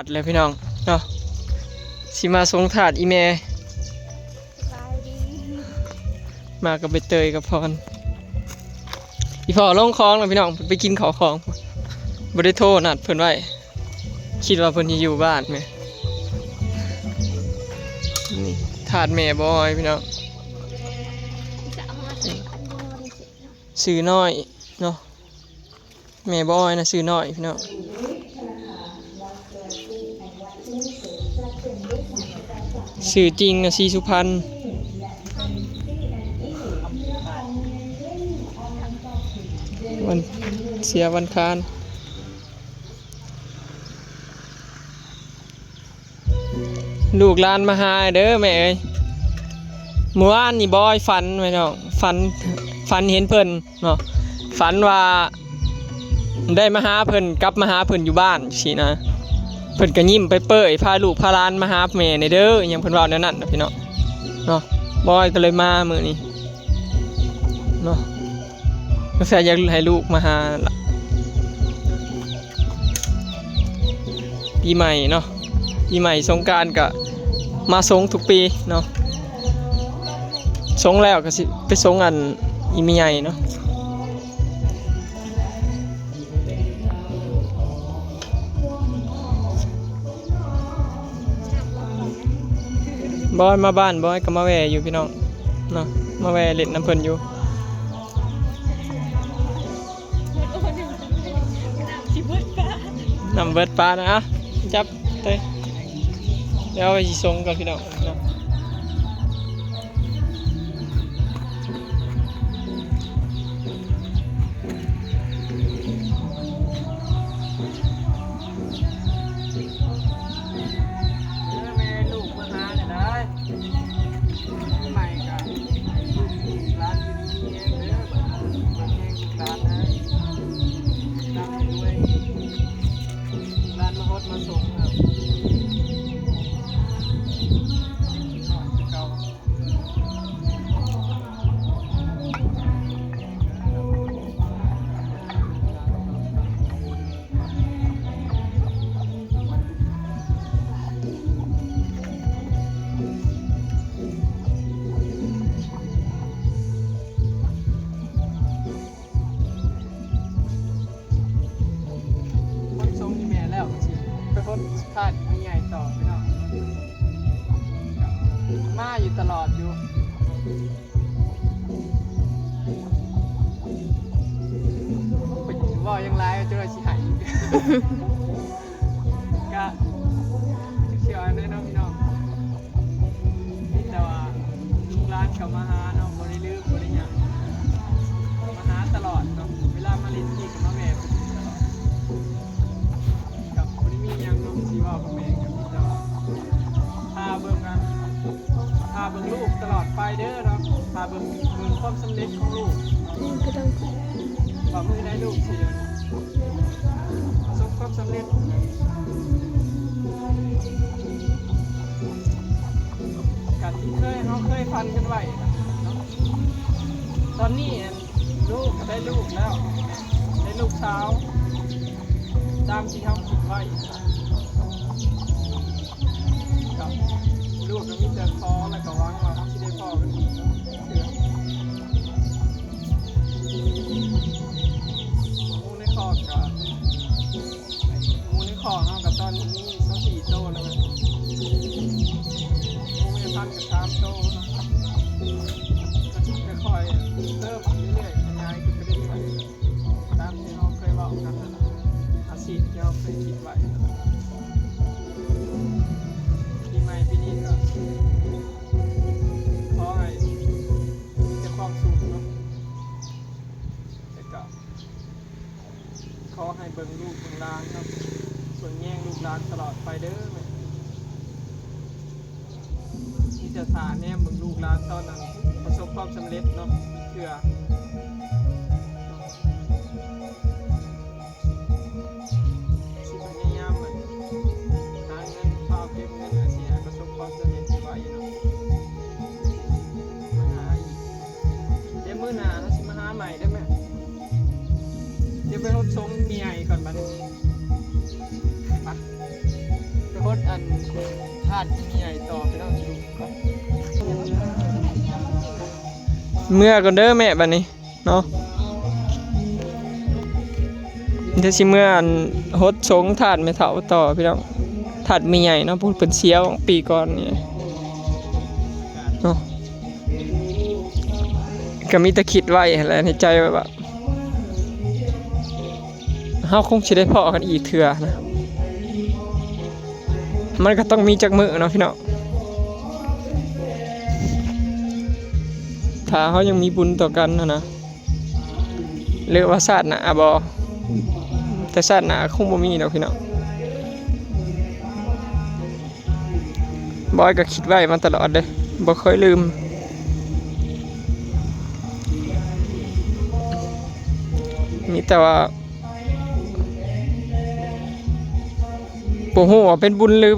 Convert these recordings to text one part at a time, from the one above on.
ດແລ້ວພີ່ນ້ອງເນາະ ຊິມາສົ່ງທາດອີ່ແມ່ ສະບາຍດີ ມາກັບໃບເຕີຍກັບພອນ. ອີ່ພໍ່ລົງຂອງແລ້ວພີ່ນ້ອງ ເພິ່ນໄປກິນເຂົ້າຂອງ ບໍ່ໄດ້ໂທນັດເພິ່ນໄວ້ ຄິດວ່າເພິ່ນຊິຢູ່ບ້ານແໝ່. ນີ້ທາດແມ່ບອຍພີ່ນ້ອງ ຊື່ນ້ອຍເນາະ ແມ່ບອຍນະຊື່ນ້ອຍພີ່ນ້ອງ ຊື່ຈິງນະ ສີສຸພັນ ວັນ ເສຍວັນຄານ. ລູກຫຼານມາຫາເດີແມ່ເອີຍ ມື້ວານນີ້ບອຍຝັນພີ່ນ້ອງ ຝັນ ຝັນເຫັນເພິ່ນເນາະ ຝັນວ່າໄດ້ມາຫາເພິ່ນ ກັບມາຫາເພິ່ນຢູ່ບ້ານຊີ້ນະ ເພິ່ນກະຍິ້ມເປີຍໆ ພາລູກພາຫຼານມາຫາແມ່ແດ່ເດີ ອີ່ຫຍັງເພິ່ນເວົ້າແນວນັ້ນນະພີ່ນ້ອງເນາະ ບອຍກະເລີຍມາມື້ນີ້ ເນາະ ສງໄສຢາກໃຫ້ລູກມາຫາລະ ປີໃໝ່ເນາະ ປີໃໝ່ສົງການກະມາສົ່ງທຸກປີເນາະ ສົ່ງແລ້ວກະຊິໄປສົ່ງອັນອີ່ແມ່ໃຫຍ່ເນາະ. ບອຍມາບ້ານ ບອຍກະມາແວ່ຢູ່ພີ່ນ້ອງເນາະ ມາແວ່ຫຼິ້ນນຳເພິ່ນຢູ່ ນ້ຳເບິດປານະ ຈັບເຕີຍ ດຽວໄປຊິສົ່ງກ່ອນພີ່ນ້ອງເນາະ. ເອີ ແມ່ລູກມາຫາແລ້ວໄດ໋ ໃໝ່ກະໃຫ້ລູກຫຼານຢູ່ດີມີແຮງເດີ ເບິ່ງແຮງລູກຫຼານເດີ ລ່ຳໃຫ້ລວຍ ລູກຫຼານມາຮອດມາສົ່ງເດີ ຄິດຮອດຄືເກົ່າ. ຄົນຊົງອີ່ແມ່ແລ້ວກະຊິໄປຄົນທາດອີ່ແມ່ໃຫຍ່ຕໍ່ພີ່ນ້ອງ ມາຢູ່ຕະຫຼອດຢູ່ ເວົ້າຫຍັງຫຼາຍຈົນວ່າຊິໄຫ້ ກະ ຈັກຊິວ່າແນວໃດເນາະພີ່ນ້ອງ ມີແຕ່ວ່າລູກຫຼານກະມາຫາເນາະ ບໍ່ໄດ້ລືມບໍ່ໄດ້ຫຍັງ ມາຫາຕະຫຼອດເນາະ ເວລາມາຫຼິ້ນທີ່ກະມາແວ່ເພິ່ນຢູ່ຕະຫຼອດ ກະບໍ່ໄດ້ມີຫຍັງເນາະ ຊິເວົ້າກັບແມ່ກະມີແຕ່ວ່າ ພາເບິ່ງອັນ ພາເບິ່ງລູກຕະຫຼອດໄປເດີເນາະ ພາເບິ່ງ ເບິ່ງຄວາມສຳເລັດຂອງລູກ ອືມ ກະຕ້ອງ ວ່າມື້ໃດລູກຊິ ປະສົບຄວາມສຳເລັດ ກະທີ່ເຄີຍ ເຮົາເຄີຍຝັນກັນໄວ້ເນາະ ຕອນນີ້ອັນ ລູກກະໄດ້ລູກແລ້ວ ໄດ້ລູກສາວ ຕາມທີ່ເຮົາຄິດໄວ້ ກະລູກກະມີແຕ່ຂໍ ແລ້ວກະຫວັງວ່າເຮົາຊິໄດ້ພໍ້ກັນອີກເທື່ອ ໝູ່ໃນຄອກກະ ໝູ່ໃນຄອກເຮົາກະຕອນນີ້ມີຊາວສີ່ໂຕແລ້ວ ໝູ່ແມ່ພັນກະສາມໂຕເນາະ ກະຊິຄ່ອຍໆເພີ່ມເລື້ອຍໆ ຂະຫຍາຍຂຶ້ນໄປເລື້ອຍໆ ຕາມທີ່ເຮົາເຄີຍເວົ້າກັນຫັ້ນ ອາຊີບທີ່ເຮົາເຄີຍຄິດໄວ້ ປີໃໝ່ປີນີ້ກະ ຂໍໃຫ້ມີແຕ່ຄວາມສຸກເນາະ ແລ້ວກະ ຂໍໃຫ້ເບິ່ງລູກເບິ່ງຫຼານເນາະ ເບິ່ງແຍງລູກຫຼານຕະຫຼອດໄປເດີແມ່ ມີແຕ່ຖ້າແນມເບິ່ງລູກຫຼານຕອນນັ້ນປະສົບຄວາມສຳເລັດເນາະ ເທື່ອ ຊິພະຍາຍາມ ອັນ ຫາເງິນ ພາເກັບເງິນ ແລ້ວຊິໃຫ້ປະສົບຄວາມສຳເລັດໄວໆເນາະ ມາຫາອີກ ດຽວມື້ໜ້າເຮົາຊິມາຫາໃໝ່ເດີແມ່ ດຽວໄປຮົດຊົງເມຍໃຫ້ກ່ອນບາດນີ້ ໄປ. ທາດທີ່ໃຫຍ່ຕໍ່ໄປເນາະ ເມືອກ່ອນເດີແມ່ ບັດນີ້ເນາະ. ດຽວຊິເມືອອັນຫົດສົງທາດແມ່ເຖົ້າຕໍ່ພີ່ນ້ອງ ທາດແມ່ໃຫຍ່ເນາະ ເພິ່ນເສຍປີກ່ອນນີ້ເນາະ. ກໍມີແຕ່ຄິດໄວ້ຫັ້ນແຫຼະໃນໃຈວ່າ ເຮົາຄົງຊິໄດ້ພໍ້ກັນອີກເທື່ອນະ ມັນກໍຕ້ອງມີຈັກມື້ເນາະພີ່ນ້ອງ ຖ້າເຮົາຍັງມີບຸນຕໍ່ກັນຫັ້ນນະ ຫຼືວ່າຊາດໜ້າບໍ ແຕ່ຊາດໜ້າຄົງບໍ່ມີດອກພີ່ນ້ອງ. ບອຍກໍຄິດໄວ້ມາຕະຫຼອດເດ້ ບໍ່ເຄີຍລືມ ມີແຕ່ວ່າ ບໍ່ຮູ້ວ່າເປັນບຸນຫຼື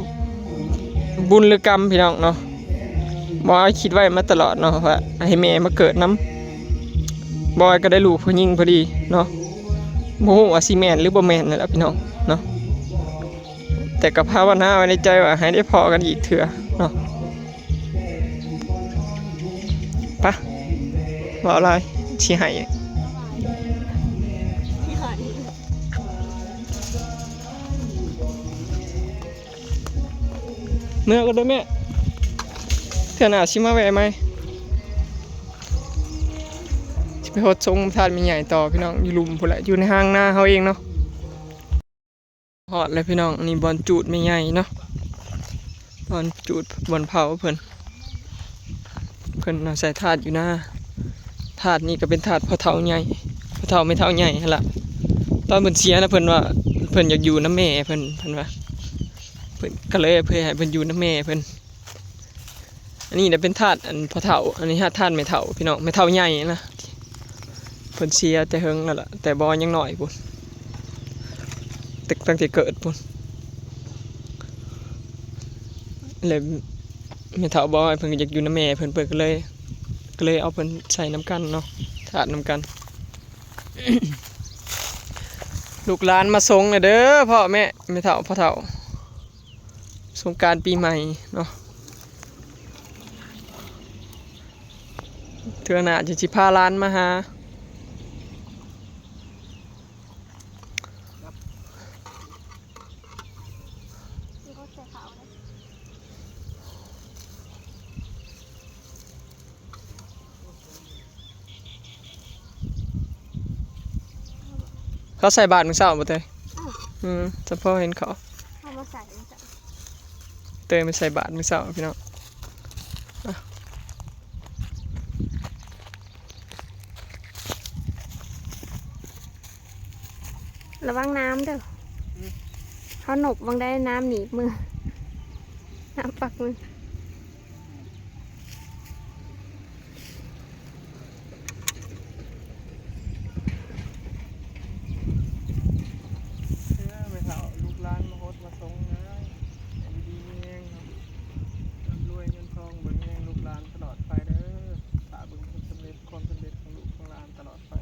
ບຸນຫຼືກຳພີ່ນ້ອງເນາະ. ບອຍຄິດໄວ້ມາຕະຫຼອດເນາະ ວ່າໃຫ້ແມ່ມາເກີດນຳ ບອຍກໍໄດ້ລູກຜູ້ຍິງພໍດີເນາະ. ບໍ່ຮູ້ວ່າຊິແມ່ນຫຼືບໍ່ແມ່ນນັ້ນແຫຼະພີ່ນ້ອງເນາະ ແຕ່ກໍພາວະນາໄວ້ໃນໃຈວ່າໃຫ້ໄດ້ພໍ້ກັນອີກເທື່ອເນາະ. ປະ ເວົ້າຫຼາຍຊິໃຫ້ ເມືອກ່ອນເດີແມ່ ເທື່ອໜ້າຊິມາແວ່ໃໝ່. ຊິໄປຫົດສົງທາດແມ່ໃຫຍ່ຕໍ່ພີ່ນ້ອງ ຢູ່ລຸ່ມພຸ້ນແຫຼະ ຢູ່ໃນຮ່າງນາເຮົາເອງເນາະ. ຮອດແລ້ວພີ່ນ້ອງ ອັນນີ້ບ່ອນຈູດແມ່ໃຫຍ່ເນາະ ບ່ອນຈູດ ບ່ອນເຜົາເພິ່ນ ເພິ່ນເອົາໃສ່ທາດຢູ່ນາ. ທາດນີ້ກໍເປັນທາດພໍ່ເຖົ້າໃຫຍ່ ພໍ່ເຖົ້າແມ່ເຖົ້າໃຫຍ່ຫັ້ນລະ. ຕອນເພິ່ນເສຍນະ ເພິ່ນວ່າເພິ່ນຢາກຢູ່ນຳແມ່ເພິ່ນ ເພິ່ນວ່າ ເພິ່ນກໍເລີຍເພື່ອໃຫ້ເພິ່ນຢູ່ນຳແມ່ເພິ່ນ. ອັນນີ້ນະເປັນທາດ ອັນ ພໍ່ເຖົ້າ ອັນນີ້ທາດ ທາດແມ່ເຖົ້າພີ່ນ້ອງ ແມ່ເຖົ້າໃຫຍ່ນະ ເພິ່ນເສຍແຕ່ເຫິງແລ້ວລະ ແຕ່ບອຍຍັງນ້ອຍພຸ້ນ ແຕ່ ຕັ້ງແຕ່ເກີດພຸ້ນ. ແລ້ວແມ່ເຖົ້າບອຍເພິ່ນກໍຢາກຢູ່ນຳແມ່ເພິ່ນ ເພິ່ນກໍເລີຍ ກໍເລີຍເອົາເພິ່ນໃສ່ນຳກັນເນາະ ທາດນຳກັນ. ລູກຫຼານມາສົ່ງແດ່ເດີພໍ່ແມ່ ແມ່ເຖົ້າ ພໍ່ເຖົ້າ ສົງການປີໃໝ່ເນາະ ເທື່ອໜ້າຈະຊິພາຫຼານມາຫາ. ເຂົາໃສ່ບາດມື້ເຊົ້າບໍ່ເຕີຍ? ອືມ ອືມ ສະເພາະເຫັນເຂົາ ເອົາມາໃສ່ມື້ເຊົ້າ ເຕີຍມາໃສ່ບາດມື້ເຊົ້າພີ່ນ້ອງ. ລະວັງນ້ຳເດີ້ ອືມ ເຮົານົບວັງໄດ້ນ້ຳໜີບມື ນ້ຳປັກມື. ເອີ ແມ່ເຖົ້າ ລູກຫຼານມາຫົດມາສົງເດີ ໃຫ້ຢູ່ດີມີແຮງ ຮ່ຳລວຍເງິນທອງ ເບິ່ງແຍງລູກຫຼານຕະຫຼອດໄປເດີ ຖ້າເບິ່ງຜົນສຳເລັດ ຄວາມສຳເລັດຂອງລູກຂອງຫຼານຕະຫຼອດໄປ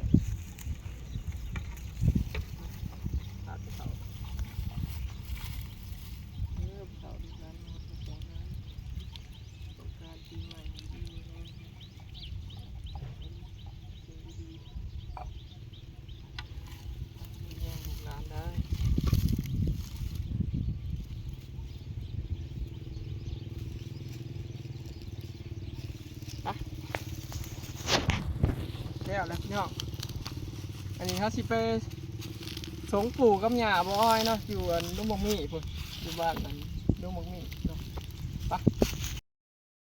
ສາທຸ ເອີ ແມ່ເຖົ້າ ລູກຫຼານມາຫົດມາສົງເດີ ສົງການປີໃໝ່ ຢູ່ດີມີແຮງ ເປັນສິ່ງດີໆ ມີແຮງລູກຫຼານເດີ. ໄປ ແລ້ວແຫຼະພີ່ນ້ອງ ອັນນີ້ເຮົາຊິໄປສົ່ງປູ່ກັບຍ່າບໍ່ອ້ອຍເນາະ ຢູ່ອັນ ດົງບັກມີ້ພຸ້ນ ຢູ່ບ້ານອັນ ດົງບັກມີ້ເນາະ ໄປ.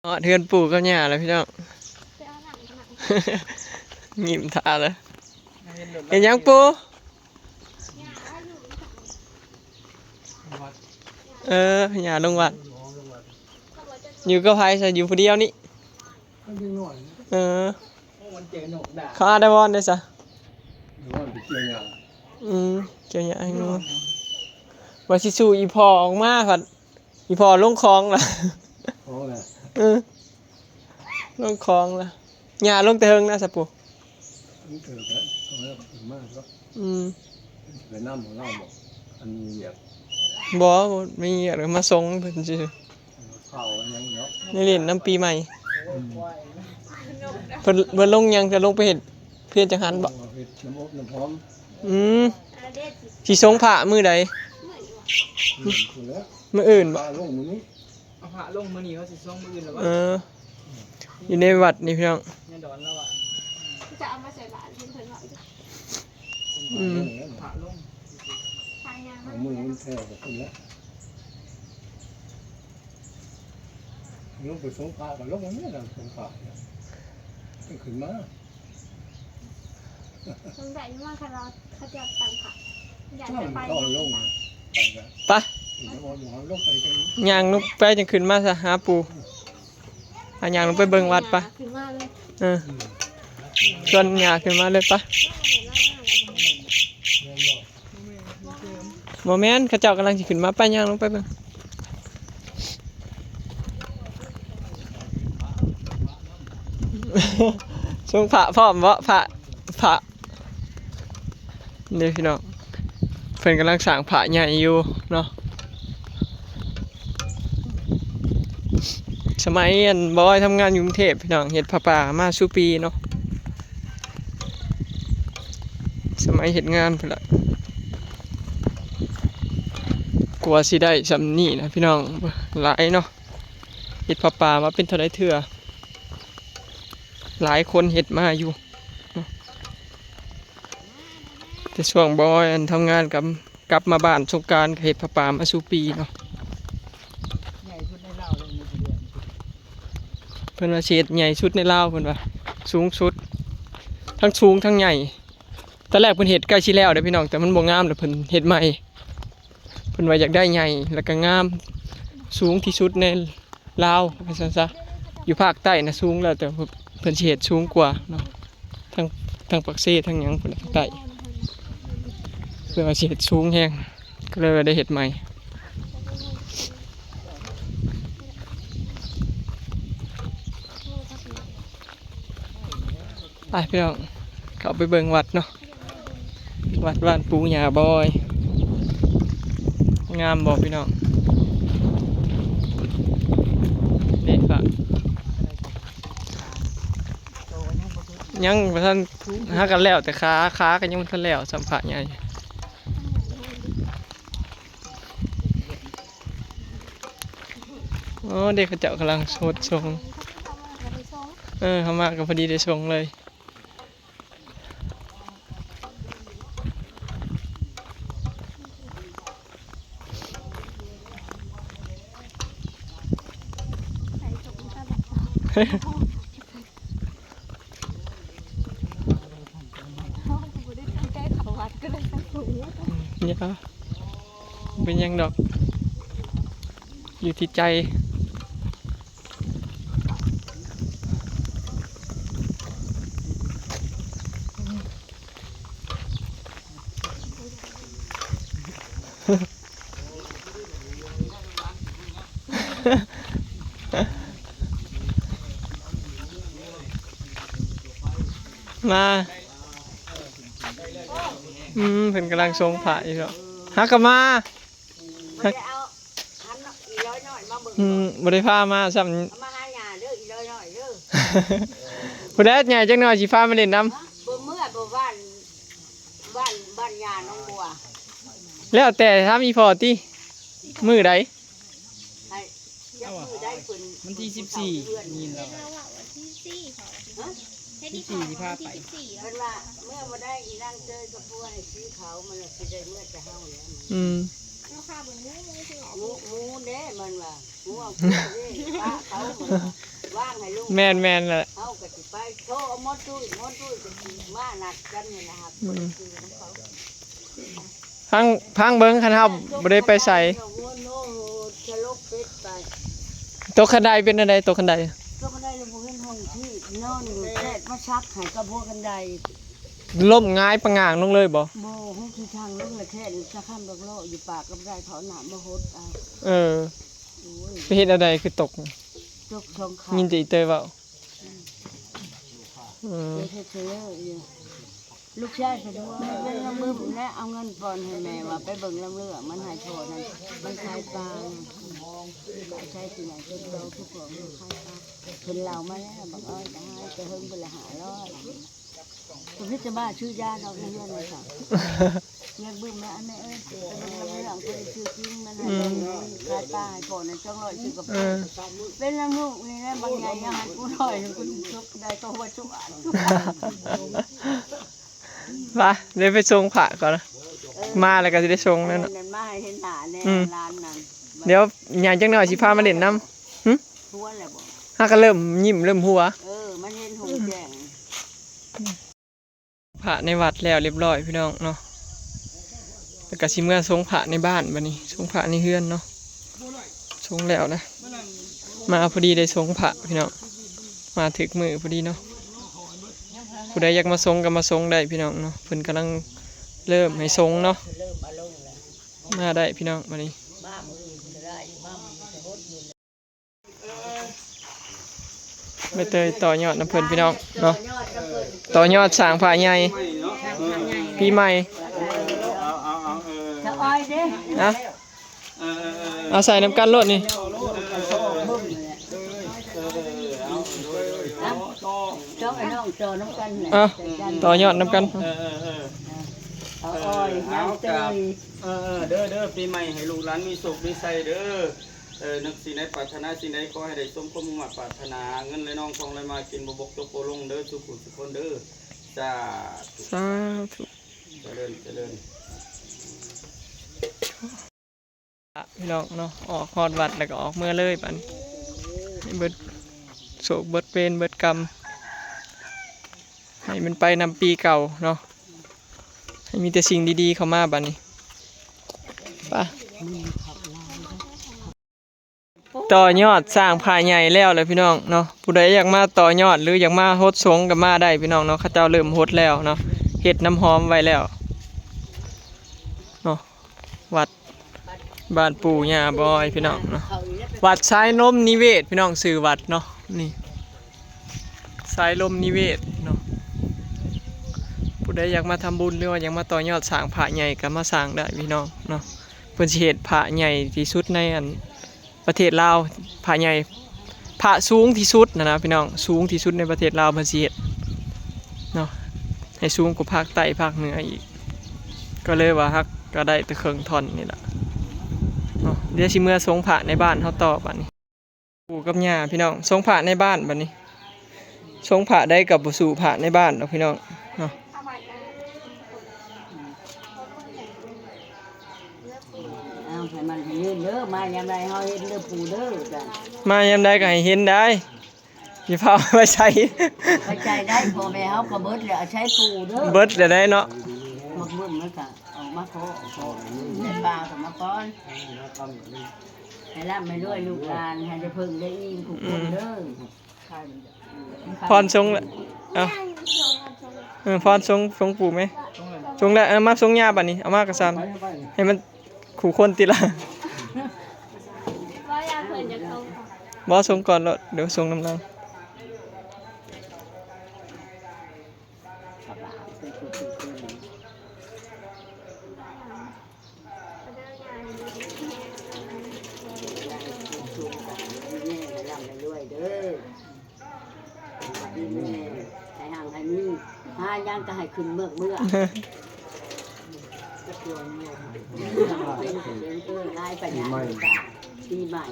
ຮອດເຮືອນປູ່ກັບຍ່າແລ້ວພີ່ນ້ອງ ໄປເອົາໜັງ ໜັງ ຍິ້ມທ່າແລ້ວ ເຫັນຫຍັງປູ່? ເອີ ຍ່າລົງວັດ ຢູ່ກັບໃຜຊະ? ຢູ່ຜູ້ດຽວນີ້ ເອີ ເຂົາອາດອາວອນເດ້ຊະ ອືມ ກ່ຽວຫຍ້າໃຫ້ງົວ ວ່າຊິສູ່ອີ່ພໍ່ອອກມາ ພັດ ອີ່ພໍ່ລົງຂອງລະ ຂອງລະ ເອີ ລົງຂອງລະ ຍ່າລົງແຕ່ເຫິງນະ ສະປູ ມັນເກີດແລ້ວ ເອົາແລ້ວເພິ່ນມາເນາະ ອືມ ເພິ່ນຊິໄປນຳຂອງລາວບໍ ອັນມີວຽກ ບໍ່ ບໍ່ມີຫຍັງ ມາສົ່ງເພິ່ນຊື່ ເຂົ້າຫຍັງເນາະ ໄດ້ຫຼິ້ນນຳປີໃໝ່. ອືມ ເພິ່ນ ເພິ່ນລົງຫຍັງ ຈະລົງໄປເຮັດ ເຮັດຈັງຫັ້ນບໍ່? ເຮັດນ້ຳອົບນ້ຳຫອມ. ອືມ ຊິສົ່ງພະມື້ໃດ? ອືມ ພຸ້ນແຫຼະ ມື້ອື່ນບໍ່? ພະລົງມື້ນີ້. ເອົາພະລົງມື້ນີ້ ເຂົາຊິສົ່ງມື້ອື່ນແລ້ວບໍ່? ເອີ ຢູ່ໃນວັດນີ້ພີ່ນ້ອງ ຍາດອນລາວວ່າ ຈະເອົາມາໃສ່ບາດເພິ່ນວ່າ. ອືມ ພະລົງ ພະຫຍັງ ເອົາມືມັນແຜ່ໄປພຸ້ນແຫຼະ ລົງໄປສົ່ງພະກໍລົງອັນນີ້ລະ ສົ່ງພະ ຈັ່ງຂຶ້ນມາ. ສົງໄສວ່າຄັນວ່າເຂົາຈະຕັ້ງພະ ຢ້ານຈະໄປ ໄປ ໄປ ຍ່າງລົງໄປຈັ່ງຂຶ້ນມາຊະຫາປູ່ ຫາຍ່າງລົງໄປເບິ່ງວັດປະ ຂຶ້ນມາເລີຍ. ເອີ ຊວນຍ່າຂຶ້ນມາເລີຍປະ. ບໍ່ແມ່ນ ເຂົາເຈົ້າກຳລັງຊິຂຶ້ນມາ ໄປຍ່າງລົງໄປເບິ່ງ. ຊົງພະພ້ອມເບາະ ພະ ພະ ນີ້ພີ່ນ້ອງ ເພິ່ນກຳລັງສ້າງພະໃຫຍ່ຢູ່ເນາະ. ສະໄໝອັນບອຍທຳງານຢູ່ກຸງເທບພີ່ນ້ອງ ເຮັດຜ້າປ່າມາສູ່ປີເນາະ. ສະໄໝເຮັດງານພຸ້ນລະ ກວ່າຊິໄດ້ຊ່ຳນີ້ນະພີ່ນ້ອງ ຫຼາຍເນາະ. ເຮັດຜ້າປ່າມາເປັນເທົ່າໃດເທື່ອ ຫຼາຍຄົນເຮັດມາຢູ່ເນາະ ແຕ່ຊ່ວງບອຍອັນທຳງານກັບ ກັບມາບ້ານສົງການກໍເຮັດຜ້າປ່າມາສູ່ປີເນາະ. ໃຫຍ່ສຸດໃນລາວເລີຍ ເພິ່ນວ່າຊິເຮັດໃຫຍ່ສຸດໃນລາວ ເພິ່ນວ່າສູງສຸດ ທັງສູງທັງໃຫຍ່. ຕອນແລກເພິ່ນເຮັດໃກ້ຊິແລ້ວເດ້ພີ່ນ້ອງ ແຕ່ມັນບໍ່ງາມ ແລ້ວເພິ່ນເຮັດໃໝ່. ເພິ່ນວ່າຢາກໄດ້ໃຫຍ່ ແລ້ວກໍງາມ ສູງທີ່ສຸດໃນລາວ ວ່າຊັ້ນຊະ. ຢູ່ພາກໃຕ້ນະສູງແລ້ວ ແຕ່ເພິ່ນຊິເຮັດສູງກວ່າເນາະ ທັງ ທັງປາກເຊ ທັງຫຍັງພຸ້ນນະ ທາງໃຕ້ ເພິ່ນວ່າຊິເຮັດສູງແຮງ ກໍເລີຍວ່າໄດ້ເຮັດໃໝ່. ໄປພີ່ນ້ອງ ເຂົ້າໄປເບິ່ງວັດເນາະ ວັດບ້ານປູ່ຍ່າບອຍ ງາມບໍ່ພີ່ນ້ອງ? ເດ້ ຍັງບໍ່ທັນ ຫາກັນແລ້ວ ແຕ່ຂາ ຂາກໍຍັງບໍ່ທັນແລ້ວ ສ່ຳພະໃຫຍ່. ໂອ້ ເດັກເຂົາເຈົ້າກຳລັງສົດສົງ ເອີ ເຮົາມາກໍພໍດີໄດ້ສົງເລີຍ. ຢ່າ ບໍ່ເປັນຫຍັງດອກ ຢູ່ທີ່ໃຈ. ມາ ອືມ ເພິ່ນກຳລັງຊົງພະຢູ່ເນາະ ຫາກະມາ ບໍ່ໄດ້ເອົາ ຫັນເນາະ ອີຫຼ້ອຍນ້ອຍມາເບິ່ງ ອືມ ບໍ່ໄດ້ພາມາຊ້ຳ ເອົາມາຫາຍ່າເດີ ອີຫຼ້ອຍນ້ອຍເດີ ຜູ້ໃດໃຫຍ່ຈັກໜ້ອຍຊິພາມາຫຼິ້ນນຳ ບໍ່ເມືອບໍ່ບ້ານ ບ້ານ ບ້ານຍ່າໜອງບົວ ແລ້ວແຕ່ຖາມອີ່ພໍ່ຕິ ມື້ໃດ? ໃຫ້ຈັກມື້ໃດເພິ່ນ ວັນທີສິບສີ່ ຍິນລາວວ່າ ວັນທີສິບສີ່ ເພິ່ນວ່າ ເມື່ອບໍ່ໄດ້ອີນາງເຈີຍກັບຜົວໃຫ້ຊື້ເຂົາ ມັນລະຊິໄດ້ເມືອແຕ່ເຮົາແລ້ວ ອືມ ເຮົາຂ້າເບິ່ງໝູ ໝູ ໝູເດ້ ມັນວ່າ ໝູເອົາເດ້ ປະເຂົາ ມັນວ່າ ວ່າງໃຫ້ລູກ ແມ່ນໆ ແຫຼະ ເຮົາກໍຊິໄປໂທເອົາໝໍຕຸ້ຍ ໝໍຕຸ້ຍກໍຊິມານັດກັນນີ້ນະ ອືມ ຊື້ນຳເຂົາ. ຟັງ ຟັງເບິ່ງ ຄັນເຮົາບໍ່ໄດ້ໄປໃສ ຕົກຄັນໄດເປັນແນວໃດ? ຕົກຄັນໄດ ຕົກຄັນໄດແລ້ວບໍ່ເຫັນຫ້ອງທີ່ນອນ ແດດມາຊັກໃຫ້ກັບຫົວຄັນໄດ ລົ້ມຫງາຍປະຫງ່າງລົງເລີຍບໍ່? ບໍ່ ຫົກທີ່ທາງລົງລະແຄນ ສະຄຳດອກເລາະຢູ່ປາກກັບໄດ ເຂົາເອົານ້ຳມາຫົດເອົາ ເອີ ໂອ້ຍ ໄປເຮັດແນວໃດຄືຕົກ? ຕົກສອງຂາ ຍິນແຕ່ອີ່ເຕີຍເວົ້າ ອືມ ເອີ ເຮັດເທື່ອຢູ່. ລູກຊາຍສະດວກ ເບິ່ງລະບຶ້ມ ແລະເອົາເງິນປ່ອນໃຫ້ແມ່ ວ່າໄປເບິ່ງລະເບື້ອ ມັນໃຫ້ພໍ່ນັ້ນ ມັນຂາຍປາ ໃຊ້ທີ່ໃຫຍ່ເປັນໂຕ ຄືພວກຂາຍປາ ເພິ່ນເລົ່າມາແລ້ວ ບັກອ້ອຍກໍໃຫ້ ແຕ່ເຫິງພຸ້ນລະ ຫ້າຮ້ອຍ ກໍມີແຕ່ບ້າຊື້ຢາດອກໃນເຮືອນວ່າຊັ້ນ ເງິນບຶ້ມແມ່ ອັນແມ່ເອີຍ ໄປເບິ່ງລະເບື້ອ ເພິ່ນຊື້ກິນ ມັນໃຫ້ເບິ່ງ ຂາຍປາໃຫ້ພໍ່ນັ້ນ ສອງຮ້ອຍ ຊື້ກັບ ເອີ ເປັນນຳລູກນີ້ແຫຼະ ບັກໃຫຍ່ຍັງໃຫ້ກູໜ້ອຍ ກູຈົກໄດ້ກໍຫົວຈຸກ ໄປ ດຽວໄປສົ່ງພະກ່ອນນະ ເອີ ມາແລ້ວກໍຊິໄດ້ສົ່ງແລ້ວເນາະ ນັ້ນມາໃຫ້ເຫັນໜ້າແດ່ ອືມ ຫຼານນັ້ນ ດຽວໃຫຍ່ຈັກໜ້ອຍຊິພາມາຫຼິ້ນນຳ ຫຶ ຫົວແລ້ວບໍ່ ຫາກະເລີ່ມຍິ້ມເລີ່ມຫົວ ເອີ ມັນເຫັນຫົວແຈ້ງ ພະໃນວັດແລ້ວຮຽບຮ້ອຍພີ່ນ້ອງເນາະ ແລ້ວກໍຊິເມືອສົ່ງພະໃນບ້ານບັດນີ້ ສົ່ງພະໃນເຮືອນເນາະ ສົ່ງແລ້ວນະ ມາພໍດີໄດ້ສົ່ງພະພີ່ນ້ອງ ມາຖືກມື້ພໍດີເນາະ ຜູ້ໃດຢາກມາສົ່ງກໍມາສົ່ງໄດ້ພີ່ນ້ອງເນາະ ເພິ່ນກຳລັງເລີ່ມໃຫ້ສົ່ງເນາະ ມາໄດ້ພີ່ນ້ອງບັດນີ້ ໃບເຕີຍຕໍ່ຍອດນຳເພິ່ນພີ່ນ້ອງເນາະ ຕໍ່ຍອດສ້າງພະໃຫຍ່ ປີໃໝ່ ສະອອຍເດ້ ນະ ເອີ ເອີ ເອີ ເອົາໃສ່ນຳກັນໂລດນີ້ ເອີ ເອີ ເອີ ເອົາ ເອົາ ຕໍ່ຍອດນຳກັນ ເອີ ເອີ ເອີ ເອົາ ເອີ ເອົາ ເອີ ເດີ ເດີ ປີໃໝ່ໃຫ້ລູກຫຼານມີໂຊກມີໄຊເດີ ເອີ ນຶກສິ່ງໃດປາດຖະໜາສິ່ງໃດ ຂໍໃຫ້ໄດ້ສົມຄວາມມຸ່ງມາດປາດຖະໜາ ເງິນໄຫຼນອງ ທອງໄຫຼມາ ກິນບໍ່ບົກ ຕົກບໍ່ລົງເດີ ສູ່ຜູ້ສູ່ຄົນເດີ ສາທຸ ສາທຸ ຈະເລີນ ຈະເລີນ. ພີ່ນ້ອງເນາະ ອອກຮອດວັດແລ້ວກໍອອກເມືອເລີຍບາດນີ້ ໃຫ້ເບິດໂສກເບິດເວນເບິດກຳ ໃຫ້ມັນໄປນຳປີເກົ່າເນາະ ໃຫ້ມີແຕ່ສິ່ງດີໆເຂົ້າມາບາດນີ້ ໄປ. ຕໍ່ຍອດສ້າງພະໃຫຍ່ແລ້ວແຫຼະພີ່ນ້ອງເນາະ ຜູ້ໃດຢາກມາຕໍ່ຍອດ ຫຼື ຢາກມາຫົດສົງກໍມາໄດ້ພີ່ນ້ອງເນາະ ເຂົາເຈົ້າເລີ່ມຫົດແລ້ວເນາະ ເຮັດນ້ຳຫອມໄວ້ແລ້ວເນາະ ວັດບ້ານປູ່ຍ່າບອຍພີ່ນ້ອງເນາະ ວັດຊາຍລົມນິເວດພີ່ນ້ອງ ຊື່ວັດເນາະ ນີ້ ຊາຍລົມນິເວດເນາະ ຜູ້ໃດຢາກມາທຳບຸນ ຫຼືວ່າຢາກມາຕໍ່ຍອດສ້າງພະໃຫຍ່ກໍມາສ້າງໄດ້ພີ່ນ້ອງເນາະ ເພິ່ນຊິເຮັດພະໃຫຍ່ທີ່ສຸດໃນອັນ ປະເທດລາວ ພະໃຫຍ່ ພະສູງທີ່ສຸດນະນະພີ່ນ້ອງ ສູງທີ່ສຸດໃນປະເທດລາວເພິ່ນຊິເຮັດເນາະ ໃຫ້ສູງກວ່າພາກໃຕ້ພາກເໜືອອີກ ກໍເລີຍວ່າຮັກກໍໄດ້ແຕ່ເຄິ່ງທ່ອນນີ້ລະເນາະ ດຽວຊິເມືອສົ່ງພະໃນບ້ານເຮົາຕໍ່ບາດນີ້ ປູ່ກັບຍ່າພີ່ນ້ອງ ສົ່ງພະໃນບ້ານບາດນີ້ ສົ່ງພະໃດກໍບໍ່ສູ້ພະໃນບ້ານດອກພີ່ນ້ອງເນາະ. ເອົາໃຫ້ມັນໃຫ້ຍືນເດີ ມາຍາມໃດເຮົາເຫັນເດີປູ່ເດີ ມາຍາມໃດກໍໃຫ້ເຫັນໄດ້ ຢ່າພາໄປໃສ ໄປໃສໄດ້ ພໍ່ແມ່ເຮົາກໍເບິດແລ້ວ ອາໄສປູ່ເດີ ເບິດແລ້ວໄດ໋ເນາະ ໝາກບຶ້ມມັນກໍອອກມາຂໍ ແມ່ປາກໍມາກ່ອນ ໃຫ້ລ່ຳໃຫ້ລວຍລູກຫຼານ ໃຫ້ໄດ້ເພິ່ງໄດ້ອີງທຸກຄົນເດີ. ພອນຊົງລະ ເອົາ ເອີ ພອນຊົງ ຊົງປູ່ແມະ ຊົງລະ ເອີ ມາຊົງຍ່າບາດນີ້ ເອົາມາກະຊານ ໃຫ້ມັນຄູ່ຄົນຕິລະ ບໍ່ ຊົງກ່ອນໂລດ ດຽວຊົງນຳຫຼັງ. ໃຫ້ຮັ່ງໃຫ້ມີ ຫາຫຍັງກໍໃຫ້ຂຶ້ນເມືອກເມືອ ເອີ ຫຼາຍປານໃດ ປີໃໝ່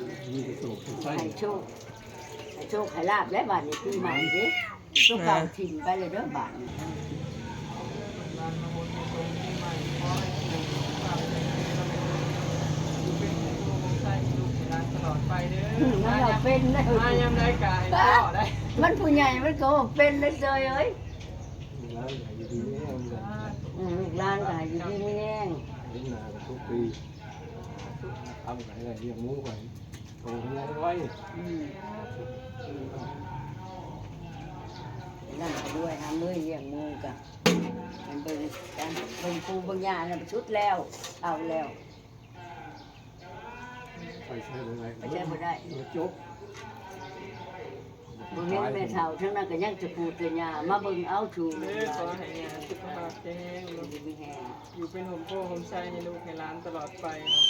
ໃຫ້ໂຊກ ໃຫ້ໂຊກໃຫ້ລາບແລ້ວບາດນີ້ ປີໃໝ່ເດ້. ຕົວເກົ່າຖິ້ມໄປແລ້ວເດີບາດນີ້ ມັນເວົ້າເປັນເດີ ມາຍາມໃດກະໃຫ້ພໍ້ໄດ້ ມັນຜູ້ໃຫຍ່ມັນກໍເວົ້າເປັນເດີເຊີຍເອີຍ ລູກຫຼານກໍໃຫ້ຢູ່ດີມີແຮງ ເຫັນໜ້າກັນທຸກປີ ທຳໃຫ້ໄດ້ລ້ຽງໝູໄປ ໂຕໃຫຍ່ໄວ ອືມ ນັ້ນກໍດ້ວຍຫາເລີຍ ລ້ຽງໝູກະ ມັນເບິ່ງ ເບິ່ງປູເບິ່ງຍ່ານັ້ນສຸດແລ້ວ ເຖົ້າແລ້ວ ໄປໃຊ້ບໍ່ໄດ້ ໄປໃຊ້ບໍ່ໄດ້ ຈົບ ບໍ່ ບໍ່ເຫັນແມ່ເຖົ້າທັງນັ້ນກໍຍັງແຕ່ປູ່ແຕ່ຍ່າ ມາເບິ່ງເອົາສູ່ລູກຫຼານ ຂໍໃຫ້ຍ່າສຸຂະພາບແຂງແຮງ ຢູ່ເປັນຮົ່ມໂພຮົ່ມໄຊໃຫ້ລູກໃຫ້ຫຼານຕະຫຼອດໄປເນາະ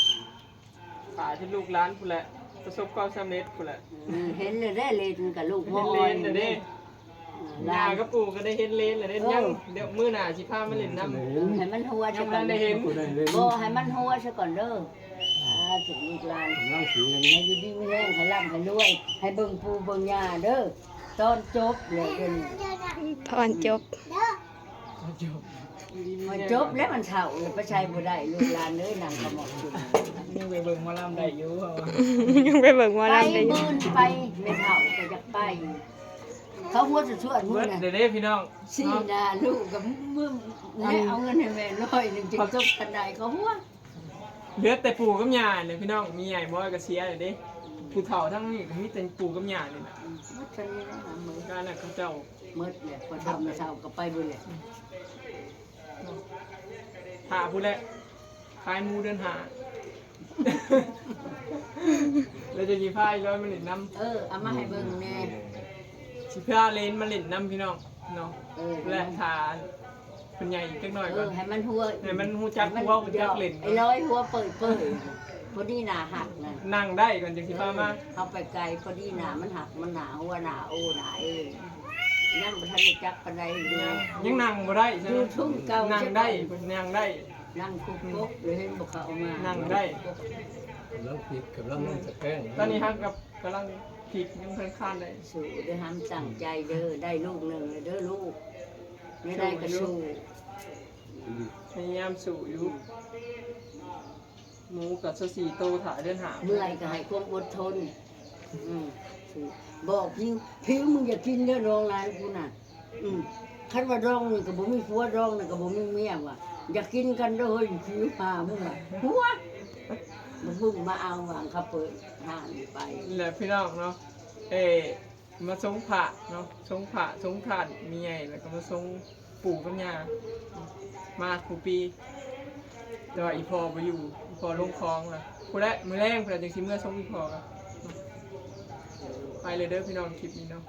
ຖ້າຈົນລູກຫຼານພຸ້ນແຫຼະ ປະສົບຄວາມສຳເລັດພຸ້ນແຫຼະ ເຫັນແລ້ວເດ້ ເຫຼັ້ນກັບລູກ ເຫັນເຫຼັ້ນແລ້ວເດ້ ເອີ ຫຼານກັບປູ່ກໍໄດ້ເຫັນເຫຼັ້ນແລ້ວເດ້ ເອີ ຍັງ ດຽວມື້ໜ້າຊິພາມາຫຼິ້ນນຳ ໃຫ້ມັນຫົວຊະກ່ອນ ບໍ່ ໃຫ້ມັນຫົວຊະກ່ອນເດີ ສາທຸ ລູກຫຼານ ກຳລັງຊິ ໃຫ້ຢູ່ດີມີແຮງ ໃຫ້ລ່ຳໃຫ້ລວຍ ໃຫ້ເບິ່ງປູ່ເບິ່ງຍ່າເດີ ຕອນຈົບແລ້ວເດີ ຕອນຈົບ ມັນຈົບແລ້ວ ມັນເຖົ້າແລ້ວ ໄປໃສບໍ່ໄດ້ ລູກຫຼານເອີຍ ນັ່ງກະໝອກຢູ່ ຍັງໄປເບິ່ງໝໍລຳໄດ້ຢູ່ ເພາະວ່າ ຍັງໄປເບິ່ງໝໍລຳໄດ້ຢູ່ ໄປມື້ອື່ນໄປ ແມ່ເຖົ້າກໍຢາກໄປ ເຂົາຫົວຊວນໆ ມື້ນັ້ນເດ້ພີ່ນ້ອງ ຊີ້ໜ້າລູກກໍມຶມແລ້ວ ເອົາເງິນໃຫ້ແມ່ຮ້ອຍໜຶ່ງ ຈຶ່ງຈົບກັນໄດ້ ເຂົາຫົວ ເຫຼືອແຕ່ປູ່ກັບຍ່າແຫຼະພີ່ນ້ອງ ມີໃຫຍ່ບໍ່ກໍເສຍແລ້ວເດ້ ຜູ້ເຖົ້າທັງນີ້ກໍມີແຕ່ປູ່ກັບຍ່ານີ້ແຫຼະ ໝົດເທົ່ານີ້ແຫຼະ ການນັ້ນເຂົາເຈົ້າ ໝົດແລ້ວ ພໍ່ເຖົ້າແມ່ເຖົ້າກໍໄປເບິດແລ້ວ ຖ້າພຸ້ນແຫຼະ ຂາຍໝູເດືອນຫ້າ ແລ້ວຈະຊິພາອີ່ຮ້ອຍມາຫຼິ້ນນຳ ເອີ ເອົາມາໃຫ້ເບິ່ງແດ່ ຊິພາເຫຼັ້ນມາຫຼິ້ນນຳພີ່ນ້ອງເນາະ ເອີ ແລະຖ້າເພິ່ນໃຫຍ່ອີກຈັກໜ້ອຍ ເອີ ກໍໃຫ້ມັນຫົວ ໃຫ້ມັນຮູ້ຈັກຫົວ ຮູ້ຈັກເຫຼັ້ນ ໄອ້ຮ້ອຍຫົວເປີຍໆ ພໍດີໜ້າຮັກນັ້ນ ນັ່ງໄດ້ກ່ອນຈັ່ງຊິພາມາ ເອີ ເຮົາໄປໄກ ພໍດີໜ້າມັນຮັກ ມັນໜ້າຫົວ ໜ້າໂອ ໜ້າເອ ຍັງບໍ່ທັນຮູ້ຈັກປານໃດຢູ່ ຍັງນັ່ງບໍ່ໄດ້ ຢູ່ທຸ່ງເກົ່າ ນັ່ງໄດ້ ນັ່ງໄດ້ ນັ່ງຄຸກຄົກ ເຫັນບໍ່ ເຂົາເອົາມາ ນັ່ງໄດ້ ກຳລັງພິກ ກຳລັງລົງຕະແກງ ຕອນນີ້ຮັກກັບ ກຳລັງພິກ ຍັງບໍ່ທັນຄານໄດ້ ສູ້ເດີ ຫ້າມຕັ້ງໃຈເດີ ໄດ້ລູກໜຶ່ງແລ້ວເດີລູກ ແນວໃດກໍສູ້ ພະຍາຍາມສູ້ຢູ່ ໝູກໍຊາວສີ່ໂຕ ຖ້າເດືອນຫ້າ ເມື່ອຍກໍໃຫ້ຄວາມອົດທົນ ອືມ ບອກຜິວ ຜິວ ມຶງຢ່າກິນເດີ ດອງຫຼາຍກູນະ ອືມ ຄັນວ່າດອງນີ້ກໍບໍ່ມີຜົວ ດອງນັ້ນກໍບໍ່ມີເມຍວ່າ ຢ່າກິນກັນເດີເຮີ້ຍ ຜິວພາມຶງວ່າ ຫົວ ບັກບຶ້ມມາເອົາຫວ່າງເຂົາເປີດຮ້ານໄປ ແລ້ວພີ່ນ້ອງເນາະ ເອີ ມາຊົງພະເນາະ ຊົງພະຊົງທານ ມີໃຫຍ່ ແລ້ວກໍມາຊົງ ປູ່ກັບຍ່າ ມາຄູ່ປີ ແຕ່ວ່າອີ່ພໍ່ບໍ່ຢູ່ ອີ່ພໍ່ລົງຄອງລະ ພຸ້ນແຫຼະ ມື້ແລງພຸ້ນແຫຼະ ຈັ່ງຊິເມືອສົ່ງອີ່ພໍ່ ໄປເລີຍເດີພີ່ນ້ອງ ຄລິບນີ້ເນາະ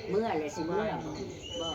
ເມືອແຫຼະ ຊິເມືອ ສະບາຍດີ ບໍ່